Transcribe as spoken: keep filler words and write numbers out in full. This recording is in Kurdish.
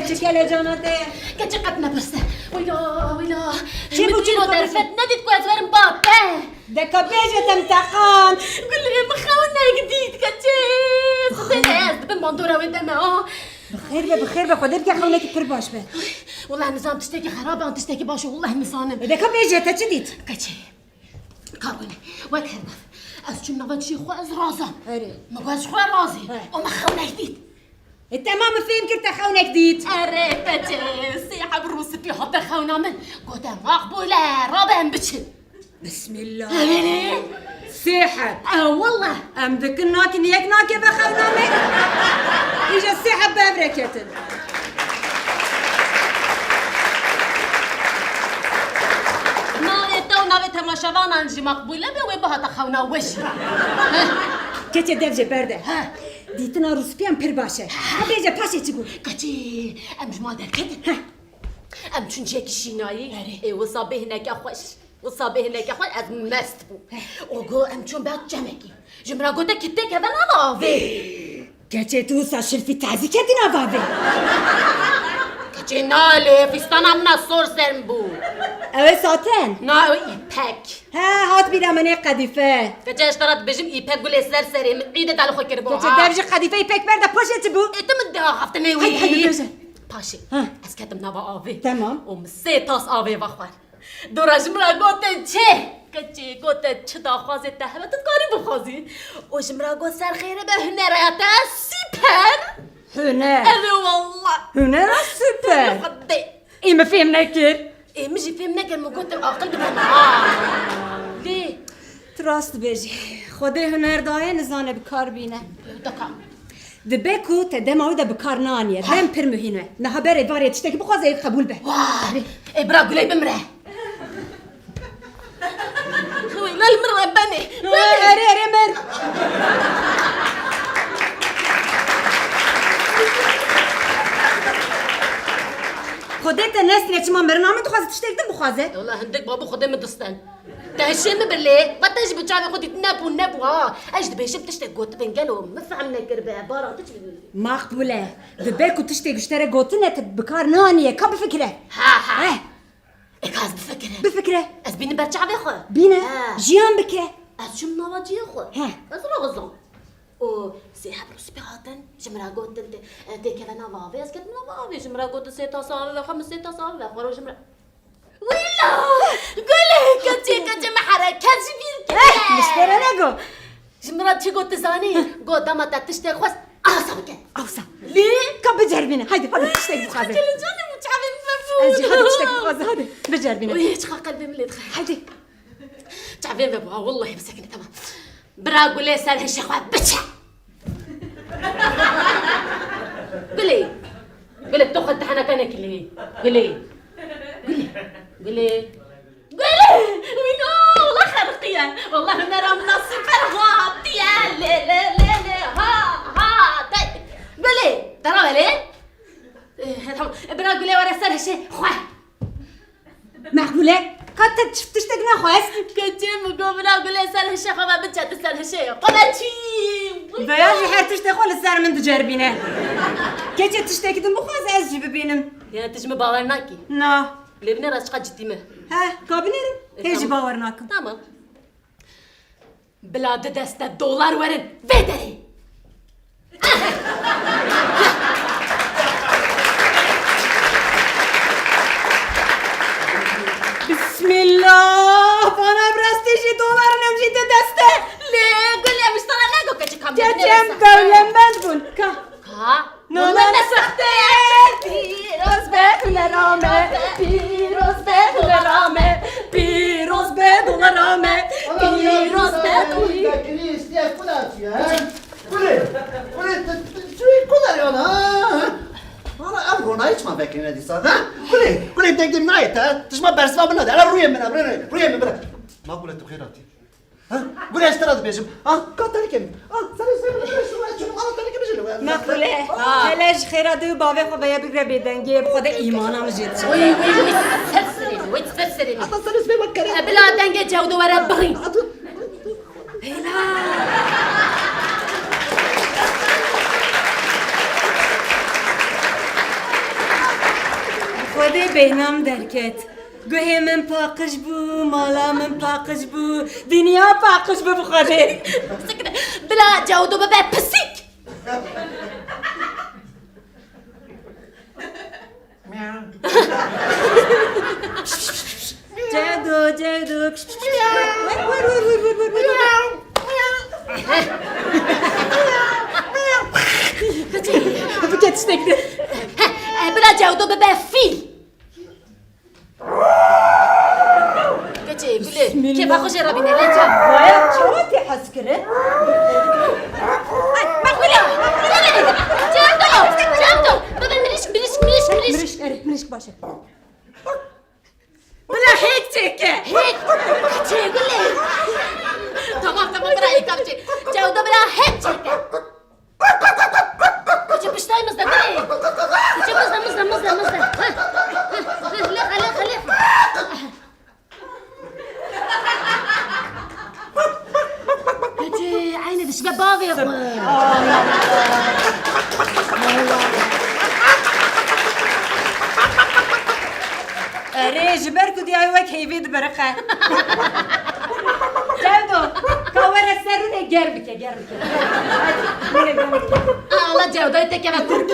Çi kele cana te? Keçê qet nebirse. Wila, wila. Çi bû, çi bû, derfet nedît ku ez werim ba te. Deka bêje te min teqand. Gulê min xewnek dît keçê. Sibê ne ez dibim bandora wê deme ha. Bi xêr be, bi xêr be. Xwedê bike xewnekî pir baş be. Wela nizam tiştekî xerab an tiştekî baş û wela nizanim. Deka bêje te çi dît? Keçê. Kabûne. Wek her bav. Ez çûm nava çiyê xwe ez razam. Erê. Min got ez xwe razî. He. Û min xewnek dît. E, temam, min fêm kir te xewnek dît. Erê, keçê, sê heb rû spî hate xewna min. Gote, Maqbûle, rabe em biçin. Bismillah. Erê. Sê heb. E, wallah. Em dikin nakin yek nakeve xewna me. Îja sê heb bi hev re ketin. Navê te û navê temaşevanan jî Maqbûle be, wê bihata xewna we jî. Keçê dev jê berde. He. Dîtina rûspiyan pir baş e. Ha bêje paşê çi bû? Keçê, em ji mal derketin. Heh. Em çûn cihekî şînayî. Erê. Ê, wisa bê hineke xweş. Wisa bê hineke xweş, ez mest bûm. Heh. Û got, em çûn ber çemekî. Ji min re gote, ki tê keve nava avê. Keçê, tu wisa şilfî tazî ketî nava avê. Keçê, na lê, fîstana min a sor ser min bû. Ew ê saten? Na, ew îpek. He, hat bîra min ê qedîfe. Keçê, ez ji te re dibêjim, îpek gulê ser serê min, îdê de li xwe kiribû, ha. Keçê, dev ji qedîfeyê pek berde, paşê çi bû? Ê, tu min diaxaftinê wî. Hadi, hadi, bêje. Paşê, ha, ez ketim nava avê. Tamam. Û min sê tas avê vexwar. Dora ji min re gotin çi? Keçê, gote çi daxwazê te hebe, tu dikarî bixwazî. Û ji min re got ser xêre be, hunera te sîper. Huner. Erê wallah. Hunera sîper. Xwedê. Ê, min fêm nekir. Ê, min jî fêm nekir, min gotin aqil bide min, ha. Lê. Tu rast dibêjî. Xwedê huner daye, nizane bi kar bîne. Dika. Dibe ku te dema wî de bi kar naniye. Ha. Dem pir muhîm e. Niha berê varê tiştekî bixwaze, ê qebûl be. Wah! Ê bira Guley bimre. Wela li min re benê. Erê, erê, mir. Xwedê te nestîne, çima mirina min dixwaze tiştek din bixwaze? Wela hindik babû Xwedê min disten. Te hişê min bir lê, va te jî bi çavê xwe dît nebû, nebû ha. Ez dibêjim tiştek gotibin gelo min fehm nekiribe, baran tu çi dibêjî? Maqbûle, dibe ku tiştek ji te re gotine te bi kar naniye, ka bifikire. Ha, ha. Heh. Ê, ka ez bifikirim. Bifikire. Ez bînim ber çavê xwe. Bîne. He. Jiyan bike. Ez çûm nava cihê xwe. He. Ez razam. Û sê heb rûspî hatin, ji min re gotin, tê, tê keve nava avê, ez ketim nava avê, ji min re gotin sê tas avê vexwe, min sê tas avê vexwar û ji min re. Wila! Gulê, keçê, keçê min hereket ji bîr kiriye. Eh, miştere nego. Ji min re çi got, tu zanî? Got, dema te tiştek xwest, awsa bike. Awsa. Lê? Ka biceribîne. Haydi, hadi tiştek bixwaze. Keçê li canê min çavê min vebû. Ez jî hadi tiştek bixwaze, hadi. Biceribîne. Oy, çiqa qelbê min lê dixe. Haydi. Çavê min vebû, ha, wallahî bisekine, tamam. Bira Gulê ser hişê xwe biçe. Gulê. Gulê, tu xwe tehneke nekî lê. Gulê. Gulê. Gulê. Gulê. Wîna, wela xerqiye. Wela hunera min a sîper hatiye. Lê, lê, lê, lê. Ha, ha. Te. Gulê. Te rabe lê. Eh, tamam. Bira Gulê were ser hişê xwe. Maqbûle, ka te çi tiştek nexwest? Keçê min got, bira Gulê ser hişê xwe ve biçe, tu ser hişê xwe ve çî. Veya jî her tiştê xwe li ser min diceribîne. Keçê tiştekî din bixwaze ez jî bibînim. Ya tu ji min bawer nakî? Na. Lê binêre ez çiqa cidî me. He, ka binêrim. E, hê jî tamam. Bawer nakim. Tamam. Bila du deste dolar werin vê derê. Bismillah! Vana bi rastî jî dolar in, em jî du deste. Lê Gulê, em ji te re nego keçik kamî. Keçê em dewlemend bûn. Ka. Ka? Nûne ne sexte ye. Pîroz be hunera me, pîroz be hunera me, pîroz be dolara me, pîroz be. Gulê, Gulê, tu, tu, tu, Gulê, yana. Valla ev ronayî çima vekirine dîsa, ha? Gulê, Gulê, dengê min nayê te, tu ji me bersiva min nade, hele rûyê min e, rûyê, rûyê min bire. Ma Gulê, tu xêr hatî. Ha? Gulê, ez te re dibêjim. Ha, ka terikê min. Ha, serê serê min, serê serê min, çûm, ala terikê min jî li we. Maqbûle, ha, hele ji xêra dê û bavê xwe veye bigre bêdengê, bi Xwedê îmana min jê diçe. Wî, wî, wî, ser serê min, wî, ser serê min. Heta serê serê min kere. E, bila dengê cewdo were birîn. Hata. Hêla. Bêhna min derket. Guhê min paqij bû, mala min paqij bû, dinya paqij bû bi Xwedê. Sikre, bila Cewdo bibe pisîk. Cewdo, Cewdo. Bike tiştek de. Bila Cewdo bibe fîl. Keçê, gulê, kêfa xwe jê re bîne, lê çav. Vaya çawa tê hez kirin? Ay, bak gulê, gulê. Çav do, çav do. Bebe mirişk, mirişk, mirişk, mirişk. Mirişk, erê, mirişk baş e. Bila hêk çêke. Hêk. Keçê, gulê. Tamam, tamam, bila hêka biçê. Çav do, bila hêk çêke. Keçê piştay mizde, gulê. Keçê mizde, mizde, mizde, mizde. Ha, ha, ha, lêxa, lêxa, lêxa. Keçê, eynê dişibe bavê xwe. Erê, ji ber ku diyayê wek heyvê dibiriqe. Cewdo, ka were ser rûnê ger bike, ger bike. Hadi, rûnê ger bike. Ala Cewdoyê te keve kurk.